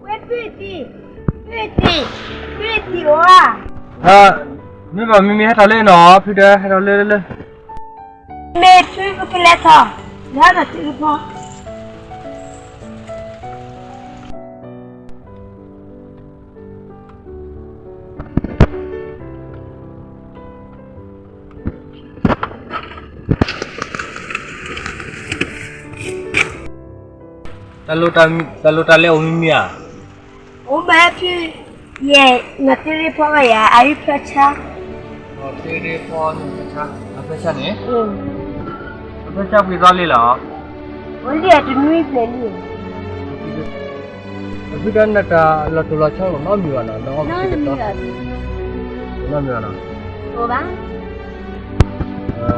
ဝဲဖုတံၢ်, ဖုတံၢ်, ဖုတံၢ်ဧါ. မ့ၢ်ဘၣ်မ့မ့ၢ်ဟဲထီၣ်လၢနီၤ, ဖုဒီးဟဲထီၣ်လၢလၢလၢ. မ့ၢ်ဖုကလဲၤထီၣ်, လၢနတံၢ်ဖီ. တၢ်လိၣ်တၢ်လဲအိၣ်မ့မ့ၢ်ဧါ. အိၣ်ဘၣ်ဖု, ယဲ, နတံၢ်ဖီဘၣ်ယၤ, အအုၣ်ဖၢဆါ, နတံၢ်ဖီနဖၢဆါ, အဖၢဆါန့ၣ်, အဖၢဆါပှ့ၤသီလံလီၤ. အိၣ်လံအတနွံဘျဲၣ်လံ. အဖုဒီးနတၢ်လီၤတိၢ်လီၤဆီအိၣ်နီတမံၤဘၣ်နီၤ, နီတမံၤဘၣ်နီၤ.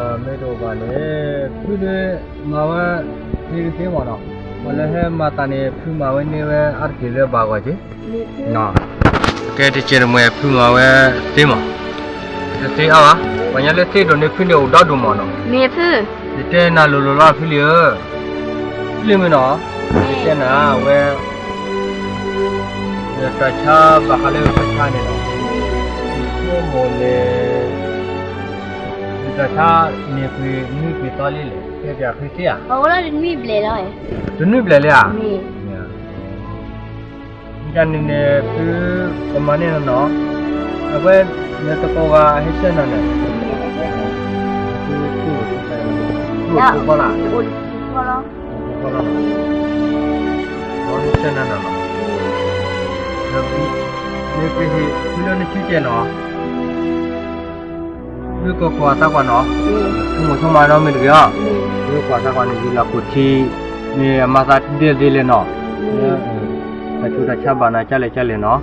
မ့ၢ်တအိၣ်ဘၣ်န့ၣ် ဖုဒုးမၤဝဲသ့တသ့မ့ၢ်နီၤ, ပှၤလၢဟဲမၤသးန့ၣ် ဖုမၤဝဲန့ၢ်ဝဲအါတက့ၢ်လၢဘၣ်ဂီၢ်က့ၤ, ကဲတကဲးတမှဲၤ ဖုမၤဝဲသ့မး, တသ့အါဘၣ်, ပှၤညါလၢသ့ဒိၣ်န့ၣ် ဖုန့ၣ်အိၣ်ဒီဒိၣ်မးနီၤ, ယတဲနၤလိၤလိၤလီၤဖုလံဧၢ, ဖုလံမ့ၢ်နီၤ, ယတဲနၤဝဲ တၢ်ဆါဘၣ်ဃးလၢဖၢဆါန့ၣ်လီၤ, ယဆိကမိၣ်န့ၣ် ယတၢ်ဆါန့ၣ်ပှ့ၤနွံပှ့ၤသီလံလဲၣ်, ကဲပှ့ၤဖုသ့ဧါ, တနွံဘျဲၣ်လံဧါ, မ့ၢ်န့ၣ်န့ၣ် ဖုကမၤန့ၢ်နၤနီၤ, အဝဲနတကိးဂၤဟဲဆှၢနၤန့ၣ်, ဖုအိၣ်ဖိလၢ် ဟဲဆှၢနၤနီၤ, နကဟ့ၣ်ဖုလၢနစုတဲနီၤ, ဖုကကွၢ်သးကွၢ်နီၤ, ဆိကမိၣ်ဆိကမးနီၤမ့ၢ်တဂ့ၤဧါ, ဖုကကွၢ်သးကွၢ်န့ၣ် ယံာ်လၢခိၣ်ထံးန့ၣ် အမၤသးဒ်လဲၣ်ဒ်လဲၣ်နီၤ, တၢ်ဆူးတၢ်ဆါဘၣ်နၤကၢ်လဲၣ်ကၢ်လဲၣ်နီၤ.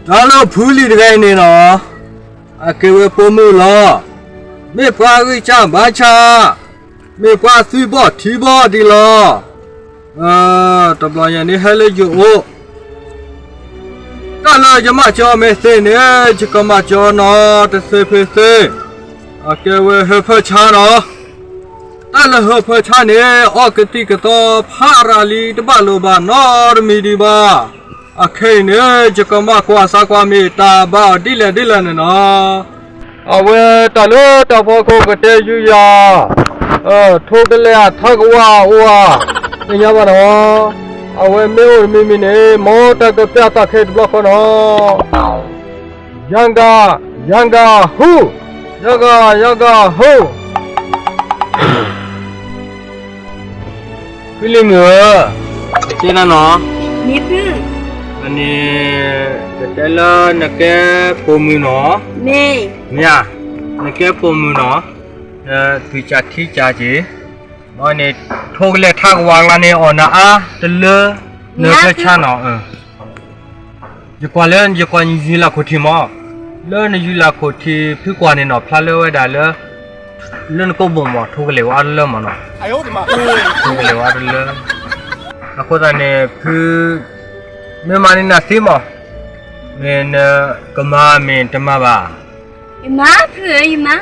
တၢ်လၢဖုလံၤတဂၤအံၤန့ၣ်နီၤ, အကဲဝဲပိာ်မုၣ်လီၤ, မ့ၢ်ပှၤဂံၢ်စၢ်ဘါစၢ်, မ့ၢ်ပှၤသွံၣ်ဘီၣ်ထံဘီၣ်ဒံးလီၤ. တဘျီညါန့ၣ်ဟဲလၢယအိၣ်, တၢ်လၢယမၤစၢၤအီၤမ့ၢ်သ့န့ၣ် ယကမၤစၢၤအီၤနီၤ တသ့ဖဲသ့, အကဲဝဲဟၢဖၢဆါနီၤ. တၢ်လၢဟၢဖၢဆါန့ၣ် အီၣ်ကသံၣ်ကသီဖးရၤလံတဘၣ်လိာ်ဘၣ်နီတမံၤဒံးဘၣ်. အခဲအံၤန့ၣ် ယကမၤကွၢ်သးကွၢ်မ့ၢ်တၢ်ဘၣ်အီၤဒ်လဲၣ်ဒ်လဲၣ်န့ၣ်နီၤ. အဝဲတၢ်လၢတၢ်ဖီခိၣ်ကတဲယူယၤ, ထိကလဲၤအထါကဝၤအိၣ်ဧါ, သ့ၣ်ညါဘၣ်နီၤ. အဝဲမ့ၢ်အိၣ်တမံၤမံၤန့ၣ် မ်တၢ်ကပျၢ်သးခဲတဘျီဃီနီၤ. ယၤဂၤ, ယၤဂၤဟူ, ယၤဂၤ, ယၤဂၤဟူ. ဖုလံၤမုၣ်ဧၢ, ကတဲနၤနီၤ, န့ၣ်, ကတဲလၢနကဲပိာ်မုၣ်နီၤ, မ့ၢ်ဧါ, နကဲပိာ်မုၣ်နီၤ, သွံၣ်စၢ်ထံစၢ်က့ၤ, န့ၣ်, ထိကလဲၤထါကဝၤအကျါန့ၣ် အီၣ်နၤအါတလၢ, နဖၢဆါနီၤ. ယကွၢ်လၢ ယကွၢ်နယူၤလၢ်ခိၣ်ထံးမး, လၢနယူၤလၢ်ခိၣ်ထံး ဖုကွၢ်န့ၣ်နီၤ ဖျါလၢဝဲဒၣ်လၢ လၢနကိာ်ဘိၣ်မး ထိကလဲၤဝဲအါတလၢမးနီၤ, ထိကလဲၤဝဲအါတလၢ. အဃိသတးန့ၣ် ဖု မ့ၢ်မၤန့ၢ်နၤသ့မး, မ့ၢ်နကမၤ မ့ၢ်တမၤဘၣ်. ယမၤ, ဖုဧၢ, ယမၤ.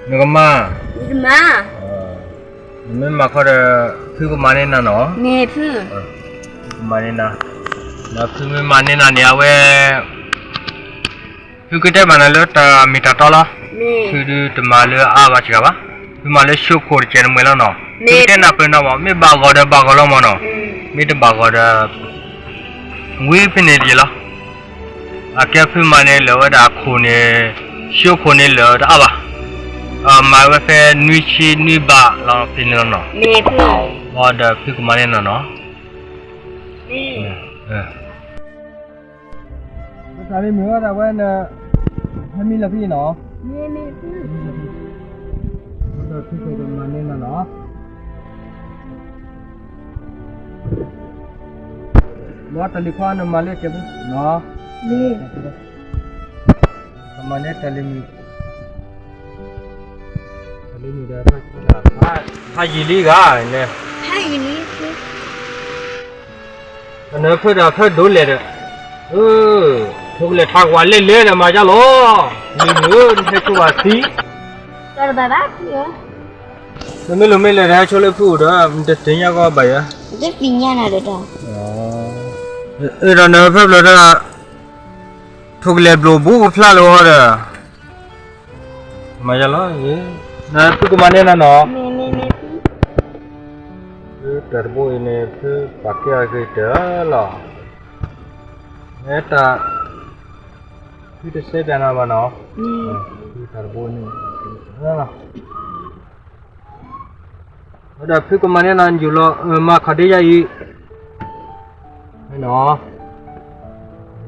နကမၤ, ယကမၤ. နမ့ၢ်မၤခီဒီး ဖုကမၤန့ၢ်နၤနီၤ, မ့ၢ်ဖု, ဖုကမၤန့ၢ်နၤ, ဒီးဖုမ့ၢ်မၤန့ၢ်နၤန့ၣ် အဝဲ ဖုကတဲဘၣ်နၤလၢတၢ်မ့ၢ်တၢ်တီလီၤ. ဖုဒုးတမၤလၢအါဘၣ်စှၤဘၣ်, ဖုမၤလၢဆိခိၣ်တစဲးတမှဲၤလီၤနီၤ. ဖုကတဲနၢ်ပၢၢ်နီၤမး, မ့ၢ်ဘၣ်ဂီၤဒီးဘၣ်ဂီၤလီၤမးနီၤ, မ့ၢ်တဘၣ်ဂီၤဒီး ဝံၤဖဲန့ၣ်တယံာ်လီၤ. အကဲဖုမၤန့ၢ်လၢာ်ဝဲဒၣ်အခိၣ်န့ၣ်, ဆိခိၣ်န့ၣ်လၢာ်တအါဘၣ်, မၤဝဲဖဲနွံဆံနွံဘးလီၤဖဲန့ၣ်လီၤနီၤ. ဒီးဖုကမၤန့ၢ်နၤနီၤ. တၢ်မ့ၢ်မုာ်ဝဲဒၣ်ဝဲန့ၣ်, ဟဲမံလၢဖဲအံၤနီၤ, ဒီးဖုကမၤန့ၢ်နၤနီၤ. မ့ၢ်တၢ်လံၤခွါနမၤလၢကဲးဖိနီၤ, ကမၤန့ၢ်တၢ်လံၤမုာ်, တၢ်လံၤမုာ်ဒီး ဖးယံာ်လံဂၤန့ၣ်, ဖးယံာ်လံ, နဖၢဒီးဖၢဒိးလဲၣ်ဒီး, အၢ ထိၣ်ကလဲၤထါကွၢ်လဲၣ်လဲၣ်ဒီးမၤယါလီၤ, လံၤမုၣ်ဧၢ နဟဲဆိဘၣ်သံ, တမ့ၢ်လိၤမ့ၢ်လဲၤတဟဲဆိလၢဖုအိၣ်ဒီး နတသ့ၣ်ညါကီးဘၣ်ယၤ, အၢဒီးနဖဲဖျၢၣ်တၢ် ထိၣ်ကလဲၤဘျိးဘူးကဖျါလၢအီၤဒီး မၤယါလီၤ, ဖုကမၤန့ၢ်နၤနီၤ, ဖုတၢ်တဘိအံၤန့ၣ် ဖုပာ်ကဲအဂ့ၤတၢ်လီၤ, မ့ၢ်တၢ် ဖုတစဲးပၠးနၤဘၣ်နီၤ, ဖုတၢ်တဘိန့ၣ် ဝဲဒၣ်ဖုကမၤန့ၢ်နၤယူၢ်လီၤ မၤခီၣ်ဒ့ယါအံၤ, မ့ၢ်နီၤ,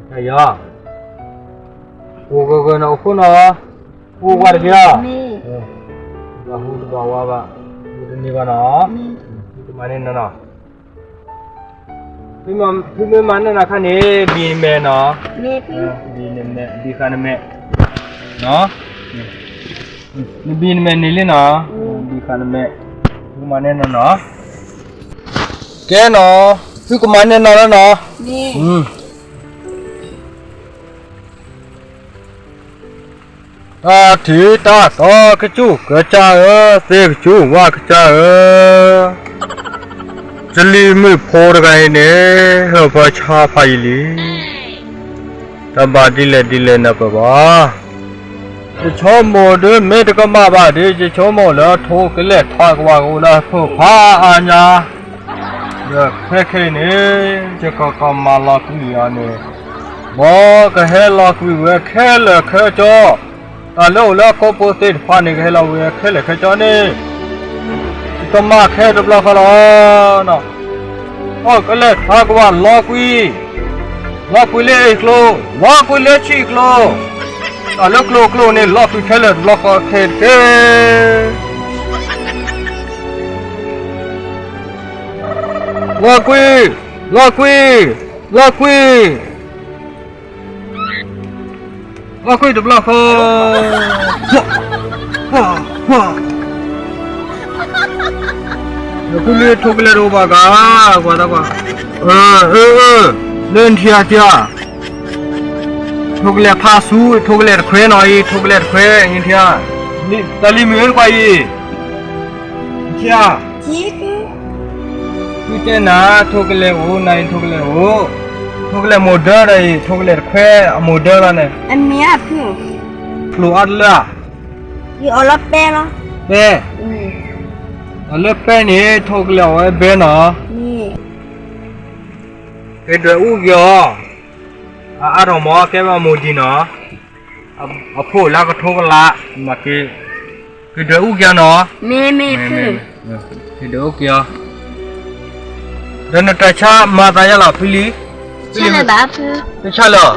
တၢ်ယီၤ, အိၣ်ဂၢၢ်ဂၢၢ်နီၤ အိၣ်ခိၣ်နီၤ, အိၣ်ဝါတက့ၢ်, တဘၣ်ဟူတဘၣ်ဝါဘၣ်, အိၣ်တန့ၢ်ဘၣ်နီၤ, ဖုကမၤန့ၢ်နၤနီၤ, ဖုမ့ၢ်မၤန့ၢ်နၤခါန့ၣ် ဘံၣ်နမဲာ်နီၤ, ဘံၣ်ဃာ်နမဲာ်, နဘံၣ်နမဲာ်န့ၣ်လံနီၤ, ဘံၣ်ဃာ်နမဲာ်, ဖုကမၤန့ၢ်နၤနီၤ, ကဲနီၤ, ဖုကမၤန့ၢ်နၤလီၤနီၤ, တၢ်ထံၣ်တၢ်သီ ကစူၢ်ကစၢ်ဧၢ, သ့ၣ်ကစူၢ်ဝၣ်ကစၢ်ဧၢ, ကလံၤမုၣ်ဖိတဂၤအံၤန့ၣ် ဟၢဖၢဆါဖးယံာ်လံ, တဘၣ်ဒ်လဲၣ်ဒ်လဲၣ်နၢ်ပၢၢ်ဘၣ်, ယဆိကမိၣ်ဒ်မ့ၢ်တကမၣ်ဘၣ်ဒီး ယဆိကမိၣ်လၢထိၣ်ကလဲၣ်ထါကဝၢ်ကအိၣ်လၢအဖၢဖးအါညါ ဒီးခဲခဲအံၤန့ၣ် ယကကမၤလီၤကွံာ်အီၤန့ၣ်, မ်ကဟဲလီၤကွံာ်ဝဲခဲလၢာ်ခဲဆ့, တၢ်လၢအိၣ်လၢအကိာ်ပူၤသ့ၣ်တဖၣ်န့ၣ် ကဟဲလီၤဝဲခဲလၢာ်ခဲဆ့န့ၣ်, ယကမၤခဲတဘျီဃီလီၤ. ထိၣ်ကလဲၣ်ထါကဝၢ်လီၤကွံာ်, လီၤကွံာ်လၢအ့ၣ်ကျိ, လီၤကွံာ်လၢဆံၣ်ကျိ, တၢ်လၢကျိကျိန့ၣ် လီၤကွံာ်ခဲလၢာ်တဘျီဃီခဲတက့ၢ်. လီၤကွံာ်, လီၤကွံာ်, လီၤကွံာ်, လီၤကွံာ်တဘျီဃီ, ကွၢ်, ကွၢ်, ကွၢ်, လၢဖုလံ ထိၣ်ကလဲၣ်တအိၣ်ဘၣ်ကါ, ကွၢ်တၢ်ကွၢ်, အၢ အၢ အၢ, လၢနထံၣ်ဧါ, ထိၣ်ကလဲၣ်ဖးဆူ, ထိၣ်ကလဲၣ်တခွဲနီၤအံၤ, ထိၣ်ကလဲၣ်တခွဲ, နထံၣ်ဧါ, တၢ်လံၤမုၣ်တကွၢ်အံၤ, နထံၣ်ဧါ, ဖုတဲနၤ ထိၣ်ကလဲၣ်အိၣ်, နၤအံၤထိၣ်ကလဲၣ်အိၣ်, ထိၣ်ကလဲၣ်မိၢ်ဒၢဒီးအံၤ, ထိၣ်ကလဲၣ်တခွဲအမိၢ်ဒၢလီၤန့ၣ်, ကျိၤအါတလၢဧါ, ပဲ, တၢ်လၢပဲန့ၣ် ထိၣ်ကလဲၣ်အီၤဝဲဘဲနီၤ, ကဒွဲၣ်အူက့ၤအီၤ, အအါထီၣ်မး ကဲဝဲအမိၢ်ဒံးနီၤ, အဖိလၢကထိကလး, ကဒွဲၣ်အူက့ၤအီၤနီၤ, ကဒွဲၣ်အူက့ၤအီၤ, ဒီးနတၢ်ဆါမၤသးယါလီၤဖုလံ, တဆါလၢၤ,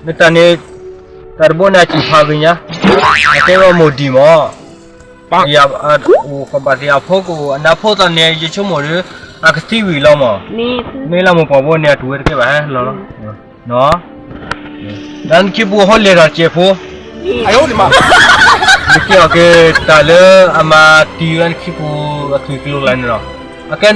နတၢ်န့ၣ်, တၢ်တဘိန့ၣ်အစံၣ်ဖးဂ့ၤညါ, အကဲဝဲအမိၢ်ဒံးမး, အိၣ်ကဘၣ်သ့ၣ်အဖိကအိၣ်အနၢ်ဖိသးန့ၣ် ယဆိကမိၣ်ဒီး, အကသံဝံၤလီၤမး, မ့ၢ်လၢမိၢ်ပှၢ်ဘိန့ၣ် အတူၢ်ဝဲတကဲဘၣ်ဟဲလီၤလီၤ, ဒီးနခံပူၤအဟိလဲၤထီၣ်စဲးဖိ, နက့ၤအီၣ်က့ၤတၢ်လၢအမၤတံၢ်ဝဲနခံပူၤအသွံၣ်ကျိၤလၢန့ၣ်လီၤ, အကဲ,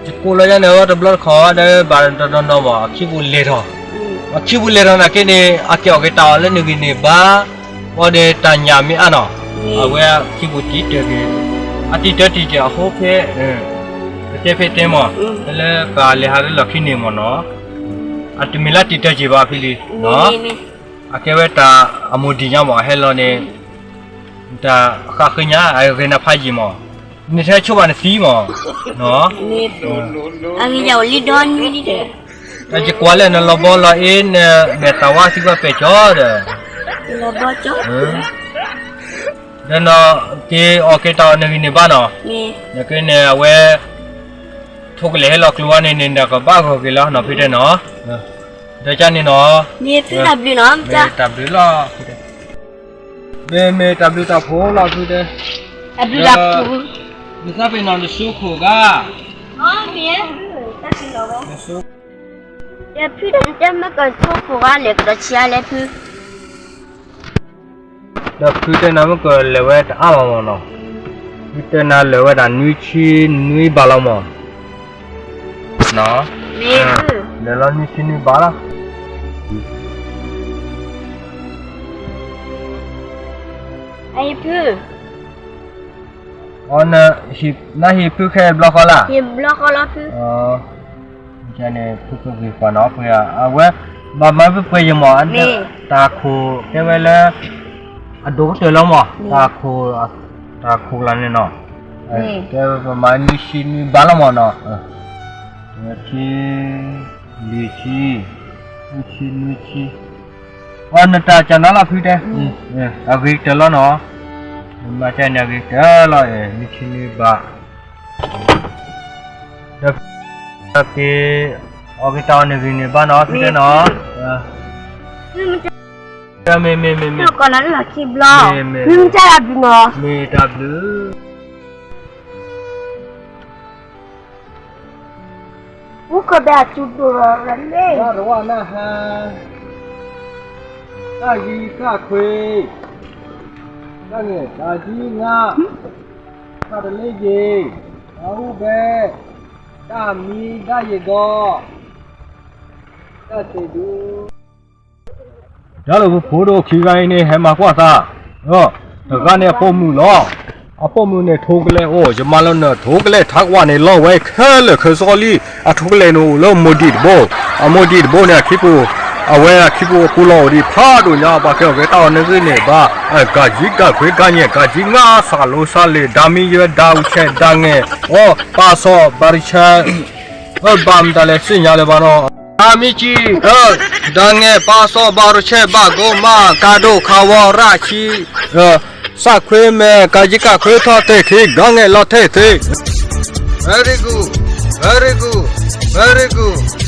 ယကိးလီၤယါန့ၣ် တဘျီတခီၣ်ဒီးဘၣ်တနီၤနီၤဘၣ် အခံပူၤလဲၤထီၣ်, အခံပူၤလဲၤထီၣ်နာ်က့န့ၣ် အက့ၤအီၣ်က့ၤတၢ်အီၤလၢနဂံၢ်န့ၢ်ဘါ, ဘၣ်ဒီးတၢ်ညၣ်မ့ၢ်အါနီၤ, အဝဲခံပူၤတံၢ်တၢ်က့ၤ, အတံၢ်တၢ်တံၢ်က့ၤအဃိဖဲ, ပတဲဖဲတဲမး, လၢကလဲၤဟးလၢလီၢ်ခံန့ၣ်မးနီၤ, အတမ့ၢ်လၢတံၢ်တၢ်က့ၤဘၣ်ဖဲလံ, အကဲဝဲတၢ်အမိၢ်ဒံးညါမး ဟဲလီၤန့ၣ်, တၢ်ဃးဃ့ညါ အဂ့ၤနၤဖးယံာ်မး, နထဲဆိဘၣ်နသံမး, အဂ့ၤယၤအိၣ်လံဒီနွံဒံး, တၢ်ယကွၢ်လၢနလီၤဘီလီၤအ့ နမဲာ်သၣ်ဝါသံကွၢ်ပဲာ်ကၠီဒီး, ဒီးနီၤ, က့ၤအီၣ်က့ၤတၢ်အီၤနဂံၢ်န့ၢ်ဘါနီၤ, နက့ၤန့ၣ်အဝဲ, ထိၣ်ကလဲၣ်ဟဲလီၤကျိၤဝဲန့ၣ်န့ၣ် နကဘၣ်ဂီၢ်က့ၤလီၤနီၤဖဲတဲနီၤ, ဒီးကန့ၣ်နီၤ, တၢ်ဘျုးလီၤ, မ့ၢ်တၢ်ဘျုးတၢ်ဖှိၣ်လီၤဖုတဲ, နသးပ့ၤနီၣ်နစုခိၣ်ဂၤ, ဖုတဲမ့ၢ်ကစုခိၣ်ဂၤလဲၤကဒီးဆံးအါလဲၣ်ဖု, ဒီးဖုတဲနၤမ့ၢ်ကလဲၤဝဲတအါလီၤမးနီၤ, ဖုတဲနၤလဲၤဝဲဒၣ်နွံဆံနွံဘးလီၤမး, လဲၤလီၤနွံဆံနွံဘးလီၤ, ဟံၣ်ဖု, အီ နဟံၣ်ဖုခဲဘျီဃီလၢ်, ဟံၣ်ဘျီဃီလီၤဖု, န့ၣ် ဖုကဂ့ၤဃီနီၤ ဖုဧၢ, အဝဲ ဘၣ်မၤဖုပှဲၤယမီၢ်, တၢ်ခိၣ်တဲဝဲလၢ အဒိၣ်ကတၢၢ်လီၤမီၢ်, တၢ်ခိၣ်, တၢ်ခိၣ်လၢ်န့ၣ်နီၤ, တဲဝဲပမၤနွံဆံနွံဘးလီၤမီၢ်နီၤ, ခံ, လွံၢ်ဆံ, ဃုဆံနွံဆံ, အီ နတၢ်ကနၣ်လီၤဖုတဲ, အဂ့ၤကတၢၢ်လီၤနီၤ, မၤကန့ၣ်အဂ့ၤကတၢၢ်လီၤ, နွံဆံနွံဘး, ဒီး က့ၤ, အီက့ၤတၢ်အီၣ်န့ၣ်ဂ့ၤန့ၣ်ဘၣ်နီၤ ဖုတဲနီၤ, မ့ၢ်, မ့ၢ်, မ့ၢ်, မ့ၢ်, မ့ၢ်တၢ်ဘျုး အူကဘဲအစူဒိၣ်ရန့ၣ်, တၢ်ရဝနၢ်ဟါ, တၢ်ဂံၢ်တၢ်ခွ့, တၢ်န့ၣ် တၢ်ဂံၢ်ငါ, တၢ်တလ့ယ့ၤ, တၢ်ဟူဘဲ, တၢ်မံဒၣ်ယ့ၤဒီး, တၢ်စ့ဒု တၢ်လၢပဖိဒိၣ်ခံဂၤအံၤန့ၣ် ဟဲမၤကွၢ်သး, တဂၤန့ၣ်အပိာ်မုၣ်လီၤ, အပိာ်မုၣ်န့ၣ်ထိကလဲာ်အိၣ် ယမၤလၢနထိကလဲာ်ထးကွၢ်န့ၣ် လီၢ်ဝဲခဲလၢာ်ခဲဆ့လံ, အထိကလဲာ်န့ၣ်အိၣ်လၢမိၢ်ဒံးတဘိ, အမိၢ်ဒံးတဘိန့ၣ် အခံပူၤ, အဝဲအခံပူၤအပူၤလီၤအိၣ်ဒံးဖးဒိၣ်ညါ ပှၤကဲအီၣ်ကဲတၢ်အီၣ်န့ၣ်ဂ့ၤန့ၣ်ဘၣ်, ကးယံကးခွ့ကးညဲၣ် ကးယံငါ စးလိစးလ့ၣ် ဒၤမံယဲ ဒၤအူဆဲး ဒၤငဲၢ်, အီ ပာ်စီၣ်ဘၣ်ရဆဲး ဘၣ်မတၤလဲၣ်သ့ၣ်ညါလၢၤဘၣ်နီၤ, ဒၤမံကံ, ဒၤငဲၢ် ပာ်စီၣ်ဘၣ်ရဆဲး ဘၣ်ကိးမး ကးဒိၣ်ခးဝီရၣ်ဆံ, စးခွ့မဲာ် ကးယံကးခွ့ထီၣ်တ့ၢ်ခံ ဒၤငဲၢ်လီၤထဲၣ်သ့, very good, very good, very good.